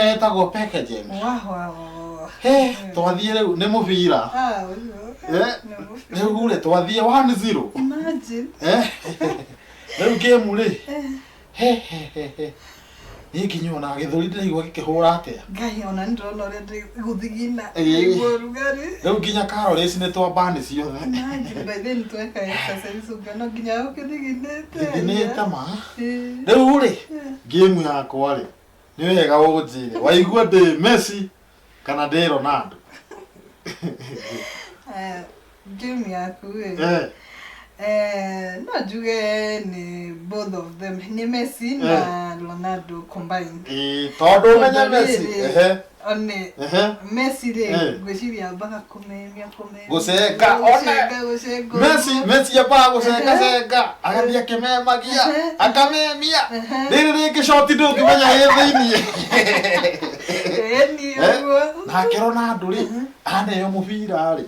Ĩno ĩtagwo Packaging. Wa wa wa wa. He, twathiĩ rĩu nĩ mũbira. Ah, ũguo. Eh, Nĩ mũbira. Rĩu rĩ twathiĩ 1-0. Imagine. Eh, rĩu game rĩ. He he he he. Niĩ nginya ona gĩthũri ndĩraigua gĩkĩhũra atĩa. Ngai ona nĩ ndĩrona ũrĩa ndĩgũthigina. Ĩĩ. Ndaigua ũrugarĩ. Rĩu nginya calories nĩ twambani ciothe. Imagine, by then tweka exercise ũngĩona nginya ũkĩthiginĩte. Thithinĩte ma. Ĩĩ. Rĩu rĩ, game yakwa rĩ, nĩ wega ũnjĩre. Waigua ndĩ Messi kana ndĩ Ronaldo? Eh, game yaku ĩ. Eh, Eh, no njuge nĩ both of them nĩ Messi na Ronaldo combined. Ĩĩ, tondũ ũmenye Tondũ Messi. rĩrĩ, Ehe, one ehe. Messi rĩ Eh. ngwĩciria ambaga kũmemia kũmemia Gũcenga, one. gũcenga gũcenga Messi Messi ambaga gũcenga cenga agathiĩ akĩmemagia akamemia rĩrĩ rĩngĩ shoti ndũngĩmenya ĩ thĩiniĩ. Ĩni Eh, ũguo. Nake Ronaldo rĩ aneo mũbira rĩ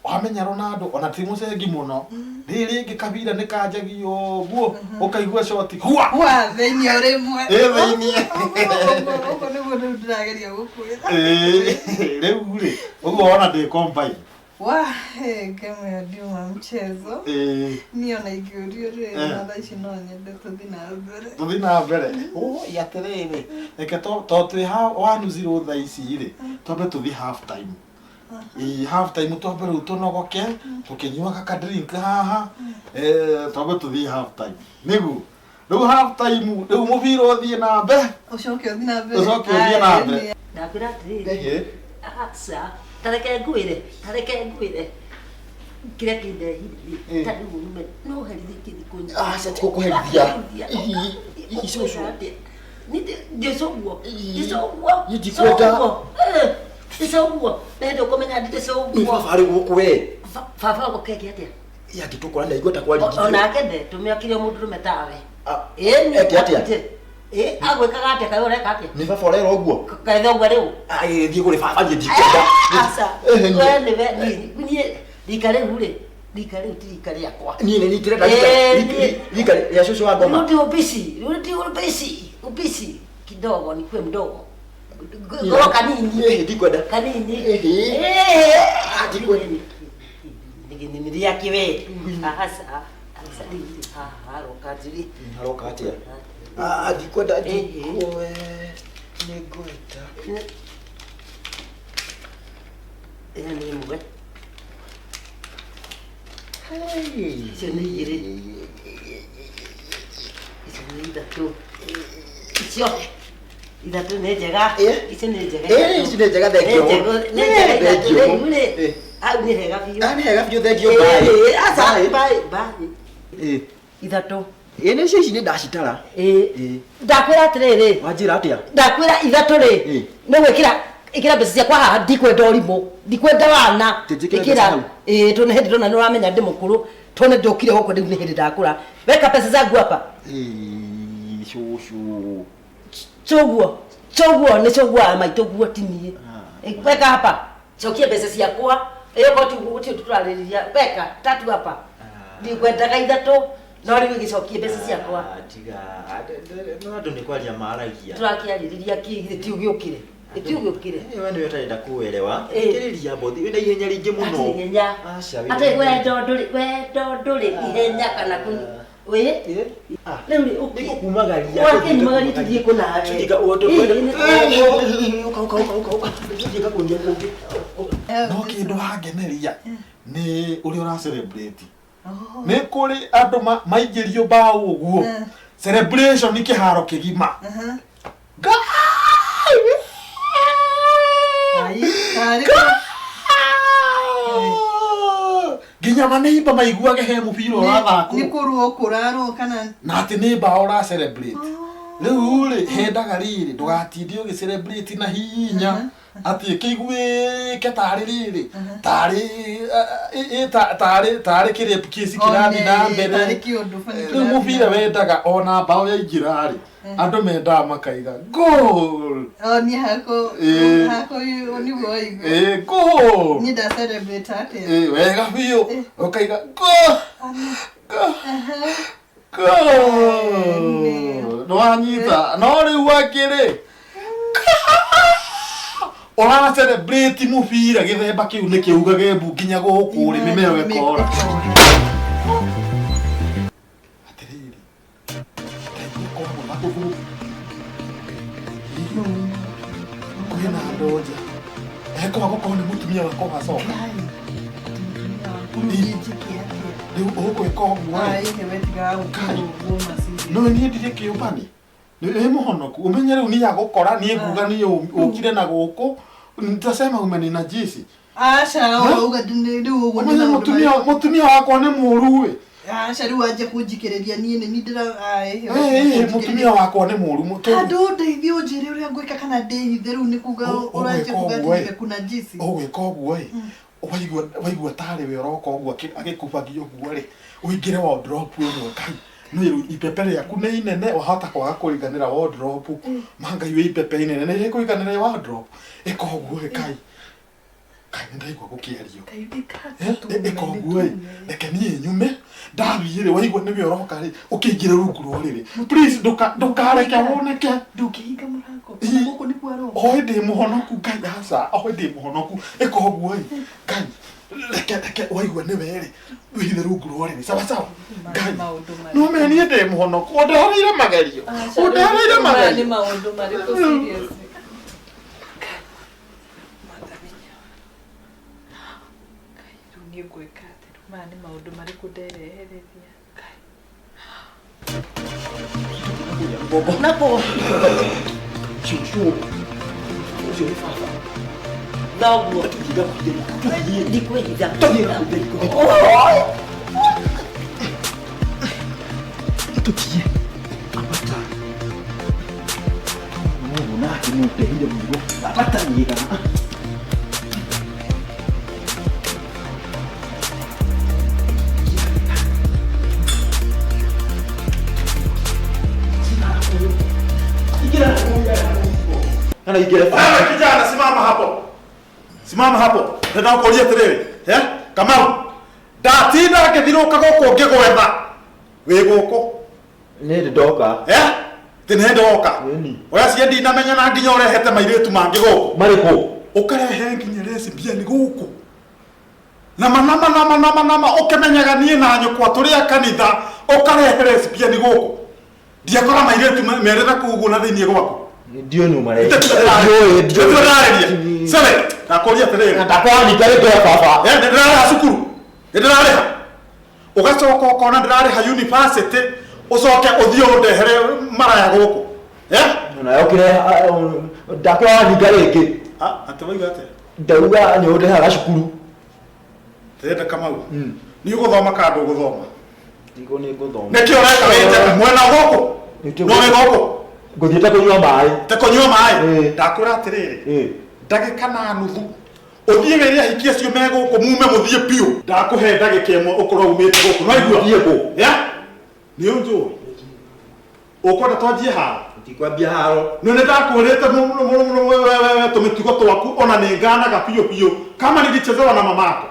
wamenya Ronaldo ona ti mũcengi mũno rĩrĩ rĩngĩ kabira nĩ kanjagio ũguo ũkaigua shoti hua Hua thĩiniĩ o rĩmwe. Ĩ thĩiniĩ. Ũguo ũguo nĩguo rĩu ndĩrageria gũkwĩra. Ĩĩ, rĩu rĩ ũguo wona ndĩ combine. Wa, eh, game ĩyo ndiuma mchezo. Ĩĩ, Niĩ ona ingĩũrio rĩ, Eh. na thaa ici no nyende tũthiĩ na mbere. Tũthiĩ na mbere. Oi atĩrĩrĩ, reke to to twĩ ha 1-0 thaa ici rĩ, twambe tũthiĩ half time. Ĩĩ, half time twambe rĩu tũnogoke, tũkĩnyuaga ka drink haha, eh, twambe tũthiĩ half time. Nĩguo. Rĩu half time, rĩu mũbira ũthiĩ na mbere. Ũcoke ũthiĩ na mbere. Ũcoke ũthiĩ na mbere. Ndakwĩra atĩrĩrĩ, Ĩhĩ. aca tareke ngwĩre, tareke ngwĩre kĩrĩa kĩndehire Eh. ta rĩu ũrume no herithĩtie thikũ nyingĩ. Aca, ti gũkũherithia. Ihi, ihi, cũcũ. Ndĩcũguo Ihi. ndĩcũguo Niĩ ndikwenda. ndĩcũguo na hĩndĩ ũkũmenya Nĩ ndĩcũguo. baba arĩ gũkũ we. Baba gũkeke atĩa? Angĩtũkora ndaigua ta kwarigithio. Onake ndetũmĩa kĩrĩa mũndũrũme tawe. Ah, Ĩni eke atĩa? Ĩ agwĩkaga atĩa kaĩ ũreka atĩa? Nĩ baba ũrera ũguo? Kaĩ thoguo rĩu? Agĩthiĩ kũrĩ baba niĩ ndikwenda. Aca. Ĩhĩ, niĩ- We nĩwe niĩ niĩ rika rĩu rĩ, rika rĩu ti rika rĩakwa. Niĩ nĩ ndĩrenda Ĩĩ, rika- rika rĩa cũcũ wa ngoma. Rudi ubishi, rudi ubishi, ubishi kidogo nikuwe mdogo. Ngoro kanini. Ĩhĩ, ndikwenda. Kanini. Ĩhĩ. Eh. Ndikwenda. Niginiria kiwe. Aca. Aca rĩu haha haroka njiri. Haroka atĩa? Ah, ndikwenda Ĩhĩ. ndikwe. Nĩngwenda. Ĩyo nĩ ĩmwe. Icio nĩ igĩrĩ. Icio nĩ ithatũ. Icio ithatũ nĩ njega. Ĩ. Icio nĩ njega. Ĩ, ici nĩ njega, thengiũ. Nĩ njega, nĩ njega ithatũ. Thengiũ. Rĩu rĩ, Ĩ. hau nĩ hega biũ. Ah, nĩ hega biũ thengiũ. Ĩ, Bye. ĩ, aca, Bye. bye, bye. Ĩ. Ithatũ. Ĩ, nĩ icio ici nĩ ndacitara. Ĩ. Ĩ. Ndakwĩra atĩrĩrĩ. Wanjĩra atĩa? Ndakwĩra ithatũ rĩ. Ĩ. Nĩ gwĩkĩra ĩkĩra mbeca ciakwa haha ndikwenda ũrimũ ndikwenda wana. Tĩ njĩkĩre mbeca hau? Ĩ tondũ nĩ hĩndĩ ndona nĩ ũramenya ndĩ mũkũrũ tondũ nĩ ndokire gũkũ rĩu nĩ hĩndĩ ndakũra. Weka pesa zangu hapa. Ĩ, cũcũ. Cũguo cũguo nĩ cũguo wa maitũ guo ti niĩ. Ah. Ĩ, Weka hapa cokia mbeca ciakwa ĩyo ko ti ũguo gũtirĩ ũndũ tũrarĩrĩria weka tatu hapa ndikwendaga ithatũ no rĩu ĩgĩcokie mbeca ciakwa. Ah, tiga. Ah, no andũ nĩ kwaria maragia. Tũrakĩarĩrĩria kĩ githĩ ti ũgĩũkire ti ũgĩũkire. Ĩ, we nĩwe ũtarenda kũerewa. Ĩ. Thikĩrĩria bothi, wĩna ihenya rĩingĩ mũno. Hatirĩ ihenya. Aca, wĩna Atĩ ihenya. wendo ndũrĩ wendo ndũrĩ ihenya kana kũnyi wĩ Ĩ. Ah, rĩu rĩ ũkĩ nĩngũkumagaria. Wakĩnyumagaria tũthiĩ kũ nawe? Tũthiĩ ka- ũũ, Ĩ, tũkwenda- nĩ- Ĩ, ũka, ũka, ũka, ũka, ũka. Tũthiĩ gakunia kũngĩ. No kĩndũ wangeneria nĩ ũrĩa ũra celebrate. Oh. Nĩ kũrĩ andũ maingĩrio mbaũ ũguo. Eh. Celebration kĩharo kĩgima. Aha. Ngai! Ai, tarĩ kũ- Nginya maneiba maiguage he mũbira nĩ ũrathakwo kũrũo kũrarũo kana na atĩ nĩ mbaũ ũra celebrate. Rĩu rĩ hendaga rĩrĩ ndũgatinde ũgĩ celebrate na hinya atĩ kĩiguĩke tarĩ rĩrĩ tarĩ ĩ tarĩ tarĩ kĩrĩa kĩci kĩrathiĩ na One, mbere. tarĩ kĩũndũ bani Rĩu kĩrathiĩ mũbira na mbere. wendaga ona mbaũ yaingĩra rĩ andũ mendaga makaiga goal. O niĩ hakũ Ĩ. hakũ nĩguo waigua. Ĩ, goal. Niĩ nda celebrate atĩa? Ĩ, wega biũ ũkaiga goal goal goal. Nĩwanyita no rĩu angĩ rĩ Ũra celebrate mũbira gĩthemba kĩu nĩ kĩugage mbu nginya gũkũ rĩ mĩmero ĩkora. Atĩrĩrĩ. Ndaigua koragwo na gũthũ. Kwĩna andũ nja. Ekwaga gũkorwo nĩ mũtumia wakwa wacoka. Rĩu ũgwĩka ũguo rĩ. No niĩ ndirĩ kĩũmbani. Nĩ mũhonoku. Ũmenye rĩu niĩ agũkora niĩ nguga niĩ ũkire na gũkũ. Nitasema umeninajisi. Aca ũrauga rĩu ũguo nĩ Ũmenye maũndũ mũtumia marĩkũ? mũtumia wakwa nĩ mũũru ĩ. Aca rĩu wanjia kũnjikĩrĩria niĩ nĩ niĩ ndĩra Ĩ, mũtumia wakwa nĩ mũũru handũ ũndeithie ũnjĩre ũrĩa ngwĩka kana ndĩhithe rĩu nĩ kuga ũranjia kuga atĩ nimekunajisi. Ũgwĩka ũguo ĩ. Waigua waigua tarĩ we ũroka ũguo agĩkubagia ũguo rĩ. Ũingĩre wardrobe ĩmwe kai. Nĩ rĩu ipepe rĩaku nĩ inene wahota kwaga kũiganĩra wardrobe. Ma Ngai wĩ ipepe inene nĩ rĩkũiganĩra wardrobe. Ĩka ũguo ĩ kai. Kai nĩ ndaigua gũkĩario. Ĩka ũguo ĩ. Reke niĩ nyume. Ndathiĩ rĩ waigua nĩwe ũroka rĩ ũkĩingĩre rungu rwa ũrĩrĩ. Please ndũkareke woneke. Ndũngĩhinga mũrango. Ona gũkũ nĩkuo aroka. Oi ndĩ mũhonoku Ngai aca. Oi ndĩ mũhonoku. Ĩka ũguo ĩ. Ngai reke reke waigua nĩwe rĩ wĩhithe rungu rwa ũrĩrĩ. Sawa sawa. Ngai. No me niĩ ndĩ mũhonoku. Ũndehereire magerio. Ũndehereire Maya nĩ magerio. maũndũ marĩkũ serious? Ngai, rĩu niĩ ngwĩka atĩa? Rĩu maya nĩ maũndũ marĩkũ nderehereria? Ngai. Nako Cucu. Ũcio nĩ baba. thoguo. Tũthiĩ gakũhithe riko. Tũthiĩ. Ndikwĩhitha. Tũthiĩ gakũhithe riko. Tũthiĩ. Ambata. Mũndũ nake nĩ ũndehire mũrigo. Ambata niĩ. Kana ingĩre Wewe kijana simama hapo. Simama hapo. Ndenda gũkũria atĩrĩrĩ. Eh? Kamau. Ndatinda ngĩthirũka gũkũ ngĩgwetha. Wĩ gũkũ. Nĩ ndĩ ndoka. Eh? Ti nĩ ndoka. Ĩni. Ũrĩa cie ndinamenya na nginya ũrehete mairĩtu mangĩ gũkũ. Marĩ kũ? Ũkarehe nginya lesbian gũkũ. Nama nama nama nama nama ũkĩmenyaga niĩ na nyũkwa tũrĩ a kanitha ũkarehe lesbian gũkũ. Ndiakora mairĩtu merĩ na kũu ũguo na thĩinĩ gwaku. Ndiũĩ nĩ marehe. Ndiũĩ ndĩrarĩria. Sele, ndakũria atĩrĩrĩ. Ndakwandĩka rĩtwa baba. Eh, ndĩrarĩha cukuru. Ndĩrarĩha. Ũgacoka ũkona ndĩrarĩha university ũcoke ũthiĩ ũndehere maraya gũkũ. Eh? Nayo kĩreha ndakwandĩka rĩngĩ. Ah, atĩ wauga atĩa? Ndauga nĩ ũndehaga cukuru. Ndĩrenda Kamau. Nĩ ũgũthoma kana ndũgũthoma? Ndiko nĩ ngũthoma. Nĩkĩ ũreka wĩ njega? Mwena gũkũ? No wĩ gũkũ? Ngũthiĩte kũnyua maĩ. Te kũnyua maĩ? Ĩĩ. Ndakwĩra atĩrĩrĩ. Ĩĩ. Ndagĩka na nuthu. Ũthiĩ wĩre ahiki acio me gũkũ mume mũthiĩ biũ. Ndakũhe ndagĩka ĩmwe ũkorwo umĩte gũkũ. No igua? Thiĩ kũ? Ya? Nĩ ũnjũĩ. Ũkwenda twanjie haro? Ndikwambia haro. Nĩ nĩ ndakwĩrĩte mũno mũno mũno wewe tũmĩtugo twaku ona nĩ nganaga biũ biũ kama nilichezewa na mamako.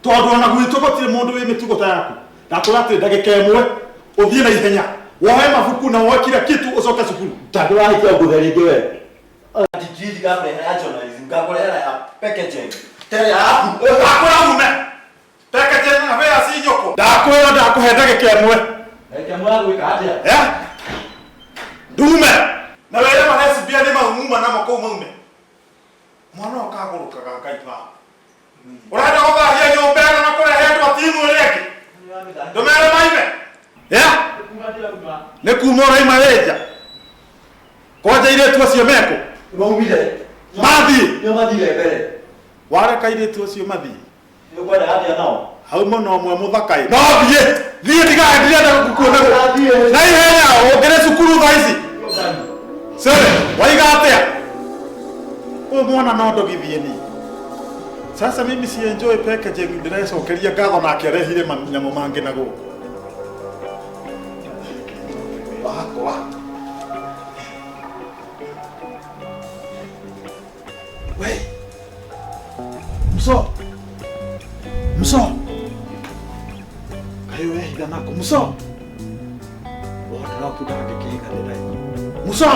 Tondũ ona gwitũ gũtirĩ mũndũ wĩ mĩtugo ta yaku. Ndakwĩra atĩrĩ ndagĩka ĩmwe ũthiĩ na ihenya. Woe mabuku na woe kila kitu ũcoke cukuru. Ndakũrahikia ngũthe rĩngĩ we. Degree ngakũrehera ya journalism, ngakũrehera ya packaging. Tere yaku. Ndakwĩra ume. Packaging na wĩra ci nyũkũ. Ndakwĩra ndakũhe ndagĩka ĩmwe. Ndagĩka ĩmwe ya gwĩka atĩa? Eh? Ndume. Na wĩre malesbian mau muma namo kũu maume. Mwana ũyũ kagũrũkaga Ngai wa. Ũrenda gũthahia nyũmba ĩno na kũrehe andũ a timu ĩrĩa ĩngĩ? Ndũmere maime. Yeah? Nĩ kuma ũraima wĩ nja. Kwanja airĩtu acio mekũ? Maumire. Mathiĩ. Nĩo mathire mbere. Wareka airĩtu acio mathiĩ. Nĩ ũkwenda atĩa nao? Hau mũno ũmwe mũthaka ĩ. No thiĩ. Thiĩ ndigae ndirenda gũkuona gũkũ. Na ihenya ũngĩrĩ cukuru thaa ici. Sere, waiga atĩa? Ũyũ mwana no ndogithie niĩ. Sasa mimi si enjoy packaging ndĩrecokeria ngatho nake arehire nyamũ mangĩ na gũkũ. Wakwa. We. Muso. Muso. Kaĩ wehitha nako Muso. Wardrobe ndangĩkĩiganĩra. Muso.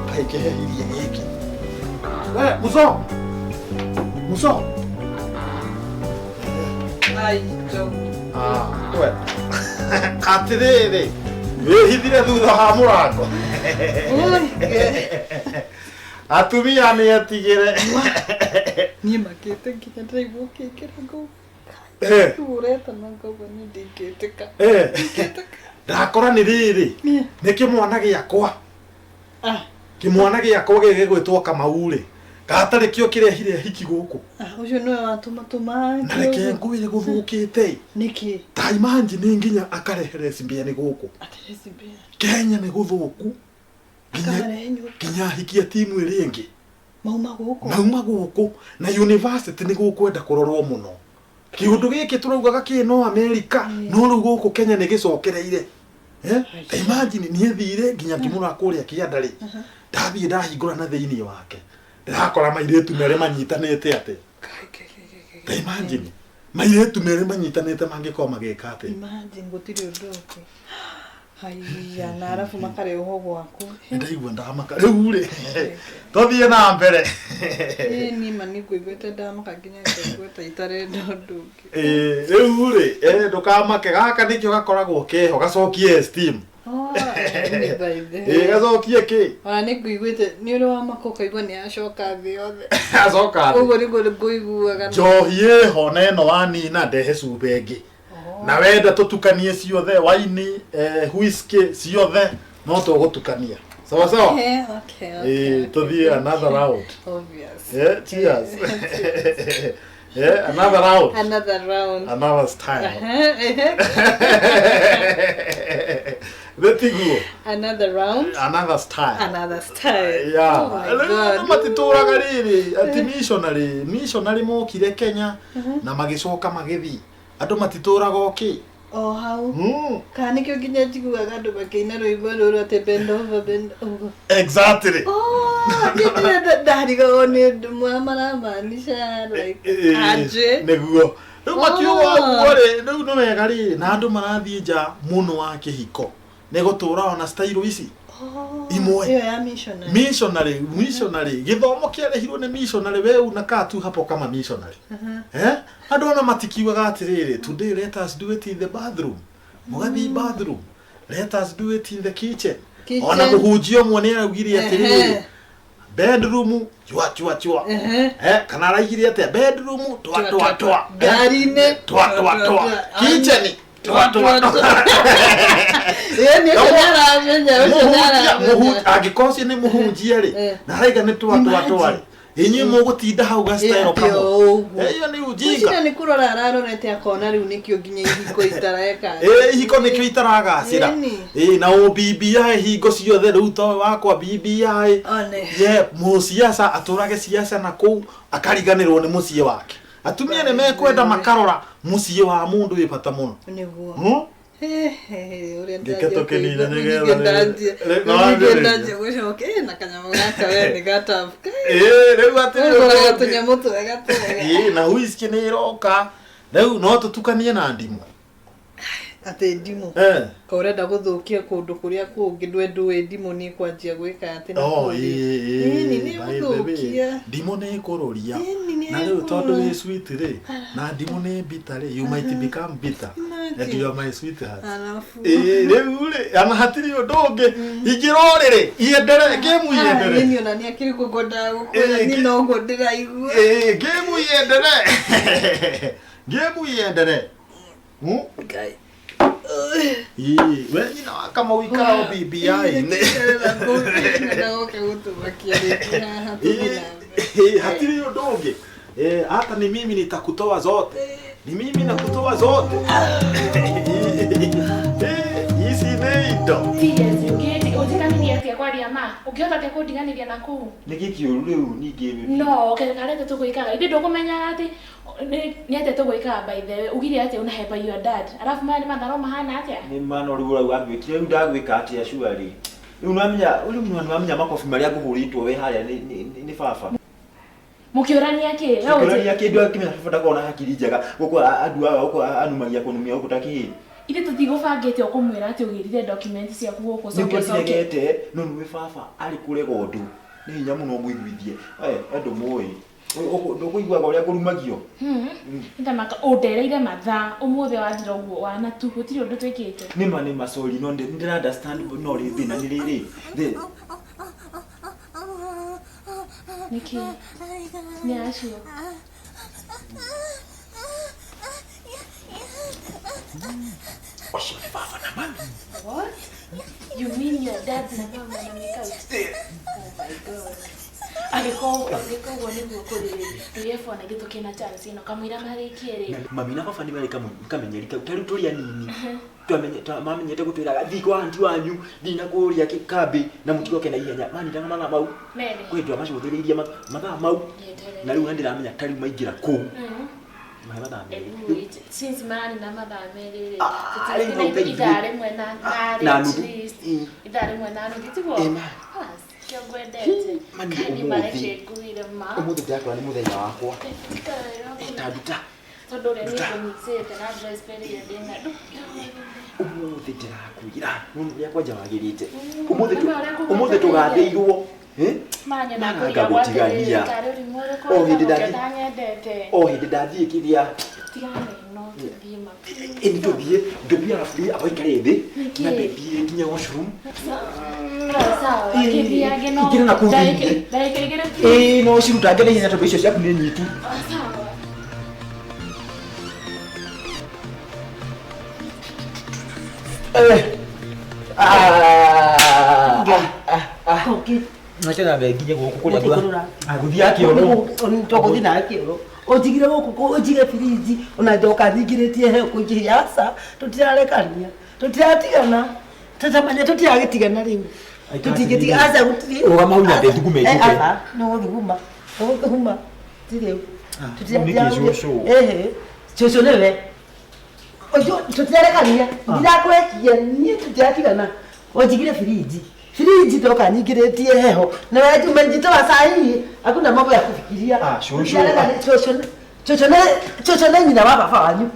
Kaĩ kĩhehirie gĩkĩ. We muso muso. Ai Njogu. Ah, we atiriri, wĩhithire thutha wa mũrango. Oi, Atumia nĩ etigĩre. Niĩ makĩte nginya ndĩraigua ũkĩingĩra ngauga rĩu ũretana ngauga niĩ ndingĩtĩka. Ndingĩtĩka. Ndakora nĩ rĩrĩ, nĩ kĩmwana gĩakwa. Ah. Kĩmwana gĩakwa gĩgĩgwĩtwo Kamau rĩ, gatarĩ kĩo kĩrehire hiki gũkũ. Ah, ũcio nĩwe watũmatũma. Na reke ngwĩre gũthũkĩte. Nĩkĩ? Ta imagine nginya akarehe lesbian gũkũ. Atĩ lesbian? Kenya nĩ gũthũku. Nginya Akamarehe nyũmba. Nginya ahikia timu ĩrĩa ĩngĩ. Mauma gũkũ. Mauma gũkũ na university nĩ gũkwenda kũrorwo mũno. Kĩũndũ gĩkĩ tũraugaga kĩ no America, no rĩu gũkũ Kenya nĩ gĩcokereire. Ta imagine niĩ thire nginya ngĩmũrora kũrĩa kĩanda rĩ, ndathiĩ ndahingũra na thĩinĩ wake, ndĩrakora mairĩtu merĩ manyitanĩte atĩ. Ta imagine mairĩtu merĩ manyitanĩte mangĩkorwo magĩka atĩ. Imagine gũtirĩ ũndũ ũngĩ. Haiya, na arabu makarehwo gwaku. Ndaigua ndamaka rĩu rĩ, tũthiĩ na mbere. Ĩĩ niĩ ma nĩ ngũiguĩte ndamaka nginya ngaigua ta itarenda ũndũ ũngĩ. Ĩĩ rĩu rĩ, ndũkamake, gaka nĩkĩo gakoragwo keho, gacokie esteem. Oh, nĩ by the Ĩĩ way. gacokie kĩ? Ona nĩ ngũiguĩte nĩ ũrĩ wamaka ũkaigua nĩ acoka thĩ yothe. Acoka thĩ. Ũguo nĩguo ngũiguaga. Njohi ĩho na ĩno wanina ndehe cuba ĩngĩ. Na wenda tũtukanie ciothe, waini, whisky ciothe no tũgũtukania. Sawa sawa? Okay, okay, okay. Tũthiĩ another round. Obvious. Cheers. Another round. Another round. Another style. Nĩ tiguo? Another round. Another style. Another style. Yeah. Oh my Rĩu God. andũ matitũraga rĩrĩ atĩ missionary mokire Kenya na magĩcoka magĩthiĩ. Andũ matitũraga o kĩ? O hau. Kana nĩkĩo nginya njiguaga andũ makĩina rwĩmbo rũrũ atĩ bend over, bend over. Exactly. Oh, ndirĩ ndarigagwo nĩ ũndũ maramaanisha like aje. Nĩguo. Rĩu makiuga ũguo rĩ, rĩu nĩ wega rĩ, na andũ marathiĩ nja mũno wa kĩhiko. Nĩ gũtũra ona style ici. Imwe. Ĩyo ya missionary. Missionary, missionary. Gĩthomo kĩarehirwo nĩ missionary, we unakaa tu hapo kama missionary. Andũ ona matikiugaga atĩrĩrĩ, today let us do it in the bathroom. Mũgathiĩ bathroom. Let us do it in the kitchen. Kitchen. Ona mũhunjia ũmwe nĩ araugire atĩrĩrĩ, bedroom chua chua chua. Kana araigire atĩa, bedroom twa twa twa. Ngari-inĩ Twa twa twa. Kitchen twa twa twa. Ĩĩ nĩ ũcio nĩaramenya, ũcio nĩaramenya. Angĩkorwo ũcio nĩ mũhunjia rĩ, na araiga nĩ twa twa twa rĩ, inyuĩ mũgũtinda hau gacitero Ĩ, atĩ kamwe. o ũguo. Ĩyo nĩ ujinga. Ũcio nĩ kũrora ararorete akona rĩu nĩkĩo nginya ihiko itareka. Ĩ ihiko nĩkĩo itaragacĩra. Ĩni. Ĩ na ũ BBI hingo ciothe rĩu to wakwa BBI. One. Ye mũciaca atũrage ciaca na kũu akariganĩrwo nĩ mũciĩ wake. Atumia nĩ mekwenda makarora mũciĩ wa mũndũ wĩ bata mũno. Nĩguo. Ũrĩa Ngĩke tũkĩnine nĩgetha ndanjia no wambĩrĩrie. ndanjia gũcoka ĩ na kanyamũ gaka we nĩ gatabu. Ĩ rĩu atĩrĩ Ũgũraga tũnyamũ twega twega. Ĩ na whisky nĩ ĩroka. Rĩu no tũtukanie na ndimũ. Atĩ ndimũ. Ka ũrenda gũthũkia kũndũ kũrĩa kũngĩ ndwe ndũĩ ndimũ nĩ ĩkwanjia gwĩka atĩ na Oh, kũrĩa. ĩ, Ĩni, nĩ by the way, ĩgũthũkia. ndimũ nĩ ĩkũrũria. Ĩni, nĩ Na rĩu tondũ ĩkũrũria. wĩ sweet rĩ, na ndimũ nĩ bitter rĩ, you might become bitter. And you are my sweetheart. Arabu. Ĩ rĩu rĩ, ona hatirĩ ũndũ ũngĩ. Ingĩra ũrĩrĩ, iendere, game iendere. Niĩ ona nĩ akĩrĩ kũ ngwendaga gũkwĩra, niĩ noguo ndĩraigua. Ĩ game iendere. Game iendere. Ngai. Ĩ, we nyina wa Kamau ikara o BBI-inĩ. Ndagoka gũtũmakia rĩngĩ haha tũthiĩ na mbere. Hatirĩ ũndũ ũngĩ. Hata ni mimi nitakutoa zote. Ni mimi nakutoa zote. Ici nĩ indo. Serious, ũnjiganĩrie atĩa kwaria ma? Ũngĩhota atĩa kũndiganĩria na kũu? Nĩkĩ kĩũru rĩu ningĩ? No, karete tũgwĩkaga. Ithuĩ ndũkũmenyaga atĩ nĩ atĩa tũgwĩkaga by the way. Ugire atĩa unahepa your dad. Arabu maya nĩ matharũ mahana atĩa? Nĩ mano rĩu ũrauga ngwĩkire rĩu ndagwĩka atĩa surely. Rĩu nĩwamenya, rĩu nĩwamenya makobi marĩa ngũhũrĩtwo we harĩa nĩ baba. Mũkĩũrania kĩ? Mũkĩũrania kĩ? Ndũ akĩmenya baba ndakoragwo na hakiri njega. Gũkũ andũ aya gũkũ anumagia kũnumia gũkũ ta kĩĩ. Ithuĩ tũtigũbangĩte ũkũmwĩra atĩ ũgĩrire document ciaku gũkũ Nĩguo coke coke. ndiregete, no nĩwe baba arĩ kũrega ũndũ. Nĩ hinya mũno mũiguithie. Andũ mũĩ. Ndũkũiguaga ũrĩa ngũrumagio. Ndamaka ũndereire mathaa ũmũthĩ wathira ũguo wana tu gũtirĩ ũndũ twĩkĩte. Nĩma sorry no ndĩra understand no rĩ thĩna nĩ rĩrĩ. Nĩkĩ? Nĩ acio. Ũcio nĩ baba na mami. What? You mean your dad na mama na make out? Oh my God. Angĩkorwo ũguo nĩguo kũrĩ rĩ, tũgĩe na gĩtũ kĩna chance ĩno kamũira marĩkie rĩ. Mami na baba nĩ marĩ kamenyeri kau ta rĩu tũrĩ anini. Mamenyete gũtwĩraga thiĩ kwa aunty wanyu, thiĩ na kũrĩa kambĩ na mũtigoke na ihenya. Maninaga mathaa mau. Merĩ. Kwĩ ndwamacũthĩrĩirie mathaa mau. Na rĩu ndĩramenya ta rĩu maingĩra kũu. Mahe mathaa merĩ. Since maranina mathaa merĩ rĩ, tũtigĩte ithaa rĩmwe na nuthu. Ithaa rĩmwe na nuthu tiguo? Kĩo ngwendete. Kani mareke nguire ma. Ũmũthĩ ndakora nĩ mũthenya wakwa. Ta nduta. Tondũ ũrĩa niĩ ngũmixĩte na dry spell ĩrĩa ndĩna. Ũmũthĩ ndĩrakwĩra. Nĩ ũrĩa kwanja wagĩrĩte. Ũmũthĩ tũgathĩirwo. Manya gũtigania. O hĩndĩ ndathiĩ kĩrĩa. Ĩni tũthiĩ ndũbia arabu aba ikare thĩ na mbĩthiĩ nginya washroom. Sawa, kĩthiange no. Ingĩra na kũu thĩinĩ. Ndagĩka igĩrĩ. Ĩĩ no cirutange na ihenya tondũ icio ciaku nĩ nyitu. Sawa. Nachana nginya gũkũ kũrĩa gũthiĩ akĩoro. Tũgũthiĩ na akĩoro. Ũnjigire gũkũ ũnjige firiji ona njoka nyingĩrĩtie heo kũingĩria aca tũtirarekania tũtiratigana tũtamanya tũtiragĩtigana rĩu tũtingĩtiga aca gũtirĩ. Rũgama hau nyambe thugume njuke. Aca nĩ gũthuguma gũthuguma ti rĩu. Nĩkĩ cũcũ nĩwe ũcio tũtirarekania ndirakũrekia niĩ tũtiratigana ũnjigire firiji firiji ndoka nyingĩrĩtie heho na wewe umejitoa saa hii hakuna mambo ya kufikiria. Cũcũ nĩ nyina wa baba wanyu.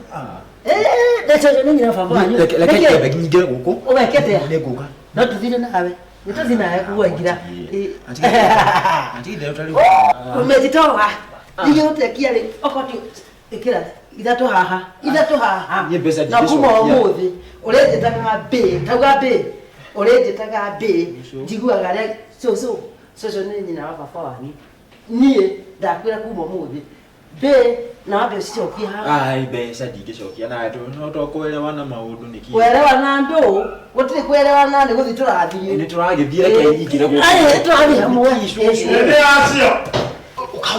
Cũcũ nĩ nyina wa baba wanyu. Reke nyambe nyingĩre gũkũ. Ũgeke atĩa? Nĩ ngũka. No tũthire nawe. Nĩ tũthiĩ nawe kũu waingĩra. Umejitoa. Ingĩgũtekia rĩ okorwo ĩkĩra ithatũ haha ithatũ haha na kuma ũmũthĩ ũrĩnjĩtaga mbĩ tauga mbĩ ũrĩnjĩtaga mbĩ njiguaga rĩa cũcũ cũcũ nĩ nyina wa baba wanyu niĩ ndakwĩra kuma ũmũthĩ mbĩ na wambe ũcicokie haha. Ai mbeca ndingĩcokia na no tokũerewana maũndũ nĩkĩ. Kũerewana ndũ gũtirĩ kũerewana nĩ gũthiĩ tũrathiĩ. Nĩ tũragĩthiĩ reke nyingĩre gũkũ. Ai tũrathiĩ hamwe. Nĩ acio. Ũka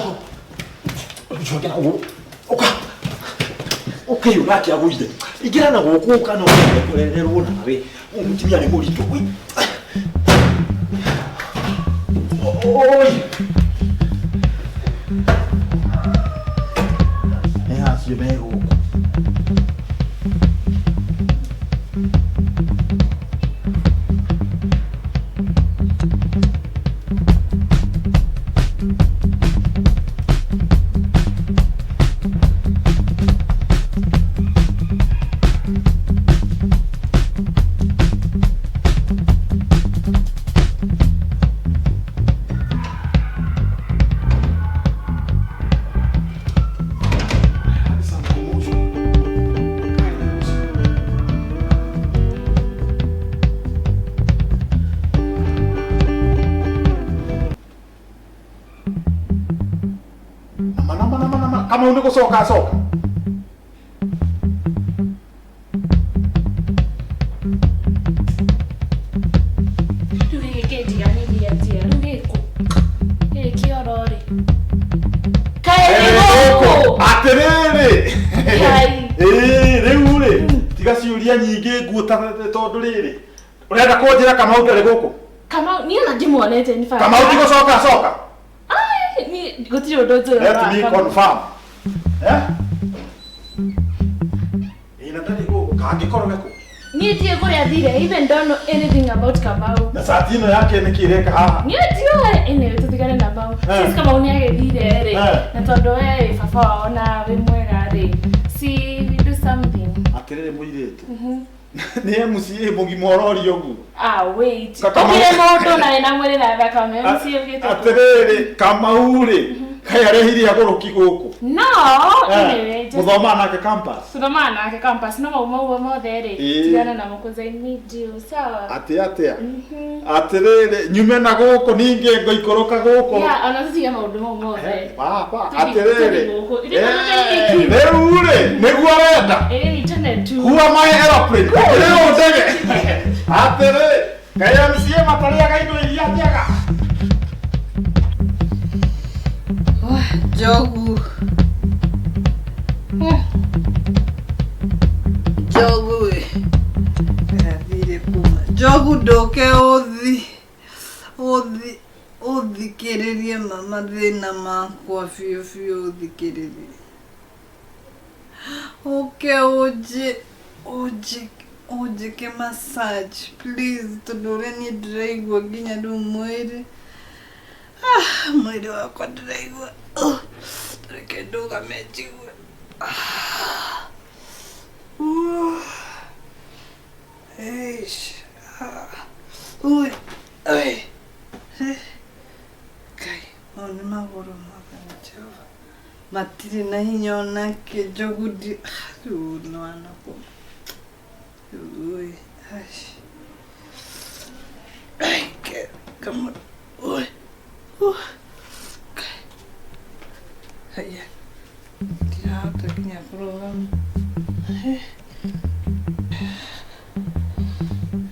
ũcoke na gũkũ. Ũka. Ũkĩyũ nake agũire. Ingĩra na gũkũ ũka no kũrererwo nawe. Mũtumia nĩ mũritũ. Oi. Nĩ acio me gũkũ. Kama uniko soka soka. Rĩu gĩkĩ kĩndiganĩria atĩa? Rĩu gĩkũ? Gĩkĩ kĩoro rĩ. Kaĩ nĩ gũkũ? Atĩrĩrĩ. Ĩĩ rĩu rĩ tiga ciũria nyingĩ nguo tondũ rĩrĩ. Ũrenda kũnjĩra Kamau ndarĩ gũkũ? Kamau niĩ ona ndimuonete in fact. Kamau ti gũcoka coka. Ai ni gũtirĩ ũndũ njũĩ. Let me confirm. Ĩna ndarĩ gũkũ kangĩkorwo gũkũ. Niĩ ndiũĩ kũrĩa athire, even don't know anything about Kamau. Na cati ĩno yake nĩkĩ ĩreka haha? Niĩ ndiũĩ. Anyway, tũtigane na Kamau. Since Kamau nĩ agĩthire rĩ, na tondũ we wĩ baba wao na wĩ mwega rĩ, si we do something. Atĩrĩrĩ mũirĩtu. Nĩ MCA mũgima ũroria ũguo. Ah, wait. Kamau- Ũkĩrĩ mũndũ na wĩna mwĩrĩ na thakame, MCA ũgĩte kũ? Atĩrĩrĩ, Kamau rĩ, kaĩ arehire agũrũki gũkũ. No, anyway, just Mũthomaga nake campus. tuthomaga nake campus no mau mau mothe rĩ Ĩĩ. tigana namo 'cause I need you sawa. Atĩ atĩa? Atĩrĩrĩ, nyume na gũkũ ningĩ ngũikũrũka gũkũ. Yeah, ona tũtige maũndũ mau mothe. Baba, Tũthiĩ atĩrĩrĩ. gũkũ. Ithuĩ tũthiĩ iki. Rĩu rĩ, nĩguo ũrenda. Ĩĩ nitene tu. Who am I aeroplane? Rĩu ndege. Atĩrĩ, kaĩ MCA matarĩaga indo iria njega. Njogu. Njogu ĩ. Athire kuma. Njogu ndũke ũthi ũthi ũthikĩrĩrie mathĩna makwa biũ biũ ũthikĩrĩrie. Ũke ũnjĩ ũnjĩ ũnjĩke massage please tondũ ũrĩa niĩ ndĩraigua nginya rĩu mwĩrĩ. Ah, mwĩrĩ wakwa ndĩraigua. Oh, reke ndũgame njigue. Ah. Eish. Ah. Ui. Ui. Eh. Ngai, mau nĩ magũrũ mwathani Jehova. Matirĩ na hinya onake njogu ndi rĩu nĩ wanakũma. Ui. Aish. Ai, come on. Ui. Ngai. Haya. Ndirahota nginya kũrũgama.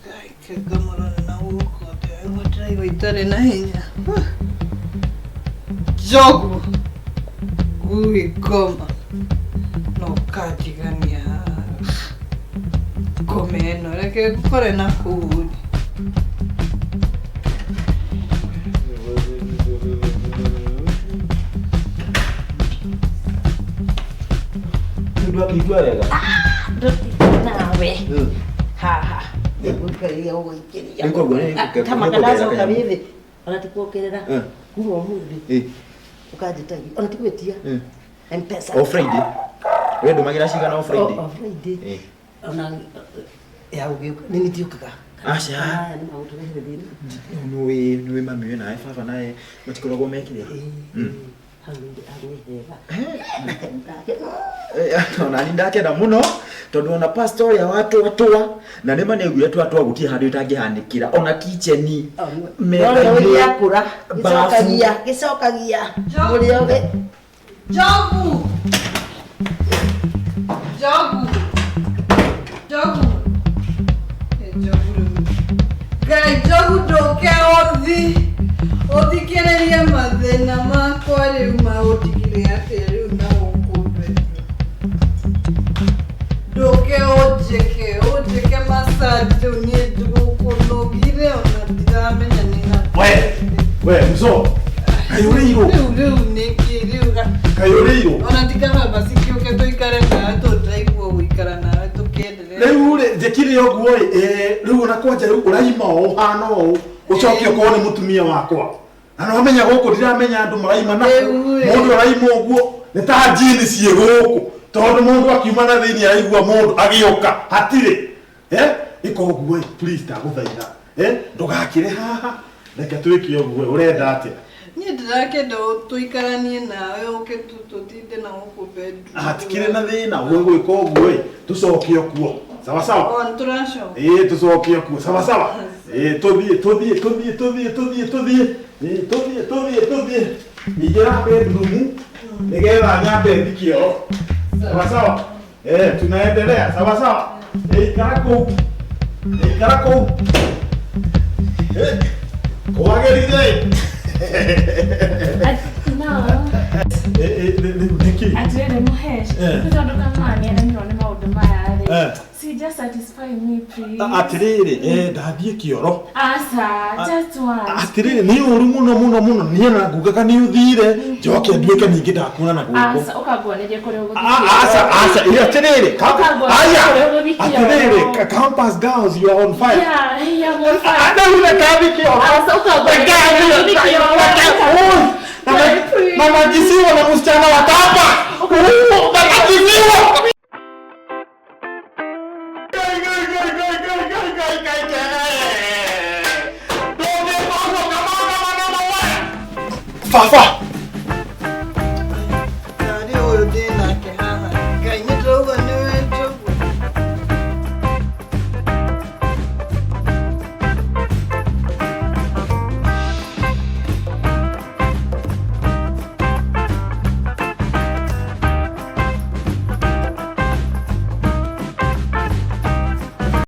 Ngai, ngamũrora na gũkũ ndĩraigua ndĩraigua itarĩ na hinya. Njogu ngui ngoma no ũkandigania haha. Ngoma ĩno reke ngũkore na kũu. Ndwakĩigua wega. Nawe haha nĩngũikarĩria gũgũikĩria. Nĩngũigua nĩ- Kama ndacoka wĩthĩ ona ti kuongerera Eh. kuma ũmũthĩ Ĩ. ũkanjĩtagia ona ti gwĩtia Eh. Mpesa. O Friday. We ndũmagĩra cigana o Friday? O Friday. Ĩ. Ona ya ũgĩũka nĩ ndiũkaga. Aca. Aya nĩ magũtũrehere thĩna. Nĩũĩ mami wĩ nawe baba nawe matikoragwo mekĩrĩa. Hau nĩ hega. Ona ni ndakenda mũno tondũ ona pastor ũrĩa watwatwa na nĩ ma nĩaiguire twatwa gũtirĩ handũ ĩtangĩhanĩkĩra ona kitchen Nĩ gĩakũra gĩcokagia gĩcokagia ũrĩa ũgĩ Njogu. Njogu. Njogu. Ĩ, Njogu rĩu. Ngai, Njogu ndũke ũthi ũthikĩrĩrie mathĩna makwa rĩu maũndigire atĩa rĩu na gũkũ bedroom. Ndũke ũnjĩke ũnjĩke massage rĩu niĩ gũkũ nogire ona ndiramenya nĩ ha. We, mzo. Kayũrĩirwo. Rĩu rĩu nĩkĩ rĩu Kayũrĩirwo. ona tikaba basi kĩũke tũikare nawe tondũ ndĩraigua gũikara nawe tũkĩenderea. Rĩu rĩ, njĩkire ũguo rĩ, rĩu ona kwanja rĩu ũraima ũũ ũhana ũũ, ũcoke ũkorwo nĩ mũtumia wakwa. Na nĩwamenya gũkũ ndiramenya andũ maraima na Rĩu rĩ. mũndũ araima ũguo nĩ ta njini ciĩ gũkũ tondũ mũndũ akiuma na thĩinĩ araigua mũndũ agĩũka hatirĩ. Ĩka ũguo ĩ, please ndagũthaitha. Ndũgakĩre haha reke twĩke ũguo ĩ, ũrenda atĩa? Niĩ ndĩrakĩenda tũikaranie nawe ũke tũtinde na gũkũ bedroom. Hatikĩrĩ na thĩna ũgwĩka ũguo ĩ, tũcoke kuo. Sawa sawa. O nĩtũracoka. Ĩ, tũcoke kuo. Sawa sawa. Ĩ, tũthiĩ tũthiĩ tũthiĩ tũthiĩ tũthiĩ tũthiĩ. Ĩ, tũthiĩ tũthiĩ tũthiĩ. Ingĩra bedroom nĩgetha nyambe thikio. Sawa sawa. Tunaendelea. Sawa sawa. Ikara kũu. Ikara kũu. Kwagĩrĩire. No. Nĩkĩ? Atĩrĩrĩ Mũhesh, Eh. tondũ kama nĩaremirwo nĩ maũndũ maya rĩ. Eh. See, just satisfy me please. Atĩrĩrĩ, ndathiĩ kĩoro. Aca, just once. Atĩrĩrĩ, nĩ ũru mũno mũno mũno niĩ na ngugaga nĩ ũthire njoke nduĩke ningĩ ndakuona na gũkũ. Aca, ũkanguanĩria kũrĩa ũgũthiĩ. Aca, aca, ĩ, atĩrĩrĩ, Ũkanguanĩria aya, kũrĩa ũgũthiĩ kĩoro. atĩrĩrĩ, campus girls, you are on fire. Yeah, yeah, I'm on fire. Rĩu reke thiĩ kĩoro. Aca, ũkanguanĩria kũrĩa ũgũthiĩ kĩoro. Oi, na najisiwa na msichana wa kapa. Najisiwa. Ngai, ngai, ngai, Kai kai kai. Ndũngĩka ũguo kama kama na mawe. Baba.